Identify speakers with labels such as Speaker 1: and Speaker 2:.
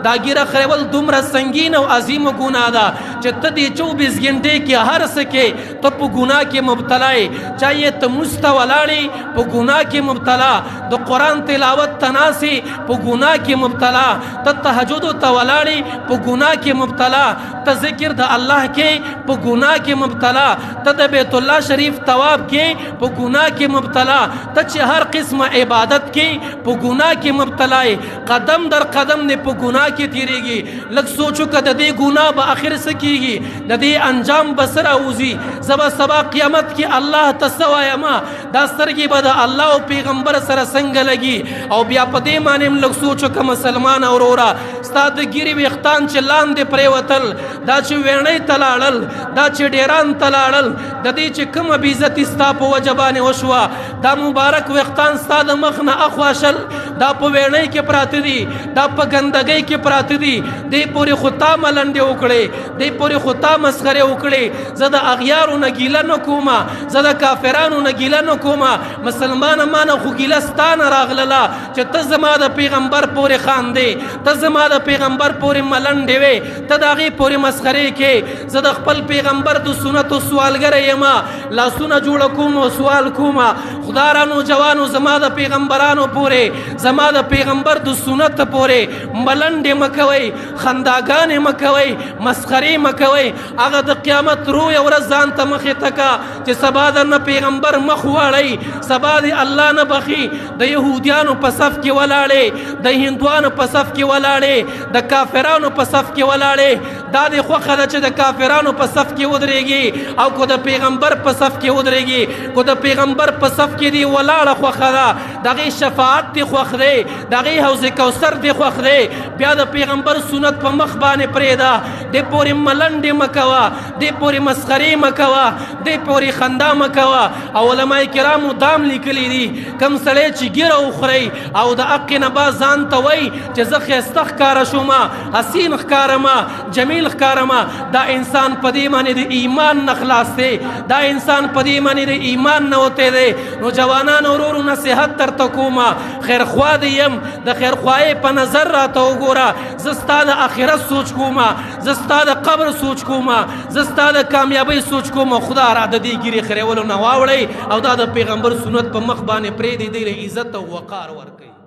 Speaker 1: دا ګیره خریول دومره سنگین او عظیم ګناه ده چې ته دې 24 غنټې کې هر څه کې ته په ګناه کې مبتلا یې. چاہے ته مسته ولاړې په ګناه کې مبتلا، د قرآن تلاوت تناسي په ګناه کې مبتلا، ته تهجد ته ولاړې په ګناه کې مبتلا، ته ذکر د الله کې په ګناه کې مبتلا، ته د بیت الله شریف تواب کې په ګناه کې مبتلا، ته چې هر قسمه عبادت کې په ګناه کې مبتلا یې، قدم در قدم نه په ګناه کې تیریږي. لږ سوچو که د دې ګناه به اخر څه کیږي، د دې انجام به څه راوځي. زه به سبا قیامت کې الله ته څه وایم؟ دا سترګې به د الله او پیغمبر سره څنګه لګي؟ او بیا په دې معنی هم لږ سوچ وکړه مسلمانه وروره، ستا د ږیرې ویښتان چې لاندې پرېوتل، دا چې ویڼۍ ته لاړل، دا چې ډیران ته لاړل، د دې چې کومه بېعزتي ستا په وجه باندې وشوه، دا مبارک ویښتان ستا د مخ نه اخوا شل، دا په ویڼۍ کې پراته دي، دا په ګندګۍ کې پراته دي، دې پورې خو تا ملنډې وکړې، دې پورې خو تا مسخرې وکړې. زه د اغیارو نه ګیله نه کومه، زه د کافرانو نه ګیله نه کومه، مسلمانه مانه خو ګیله ستا نه راغلله چې ته زما د پیغمبر پورې خاندې، ته زما د پیغمبر پورې ملنډې وې، ته د هغې پورې مسخرې کې. زه د خپل پیغمبر د سنتو سوالګر یم، لاسونه جوړ کوم او سوال کوم. خدارانو جوانو زما د پیغمبرانو پورې، زما د پیغمبر د سنت پورې ملنډې مه کوئ، خنداګانې مه کوئ، مسخرې مه کوئ. هغه د قیامت رویه ورځ ځان ته مخې ته کا چې سبا درنه پیغمبر مخ واړوي، سبا دې الله نه بخي. د یهودیانو په صف کې ولاړې، د هندوانو په صف کې ولاړې، د کافرانو په صف کې ولاړې. دا دې خوښه ده چې د کافرانو په صف کې ودرېږي او که د پیغمبر په صف کې ودرېږي؟ که د پیغمبر په صف کې دې ولاړه خوښه ده، د هغې شفاعت دې خوښ دی، د هغې حوض کوثر دې خوښ دی، بیا د پیغمبر سنت په مخ باندې پرېږده. دې پورې ملنډې مه کوه، دې پورې مسخرې مه کوه، دې پورې خندا مه کوه. او علما کرامو دام لیکلي دي، کم سړی چې ږیره وخوري او د حق نه بعد ځان ته وایي چې زه ښایسته ښکاره شوم، حسین ښکارم، جمیل ښکارم، دا انسان په دې باندې د ایمان نه خلاص دی، دا انسان په دې باندې د ایمان نه وتی دی. نو جوانانو ورورو نصیحت درته کوم، خیرخوا دی یم، د خیرخواهۍ په نظر راته وګوره. زه ستا د آخرت سوچ کوم، زه ستا د قبر سوچ کوم، زه ستا د کامیابۍ سوچ کوم. خدا را د دې ږیرې خریولو نه واوړئ او دا د پیغمبر سنت په مخ باندې پرېږدئ، دی له عزت او وقار ورکوي.